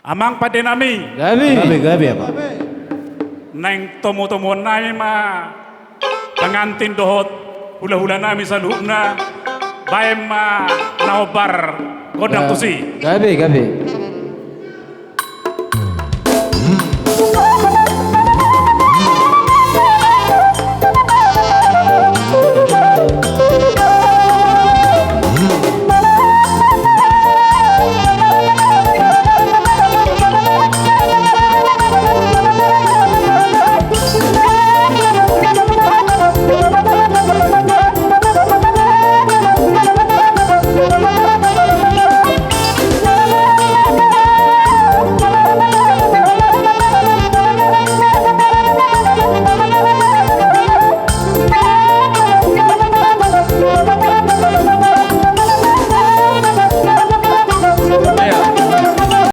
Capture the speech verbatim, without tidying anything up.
Amang pande nami. Gabe. Gabe, gabe, Amang. Naeng tomu-tomuan nami ma pengantin dohot hula-hula nami saluhutna, baen ma na hombar gondang tusi. Gabe, gabe.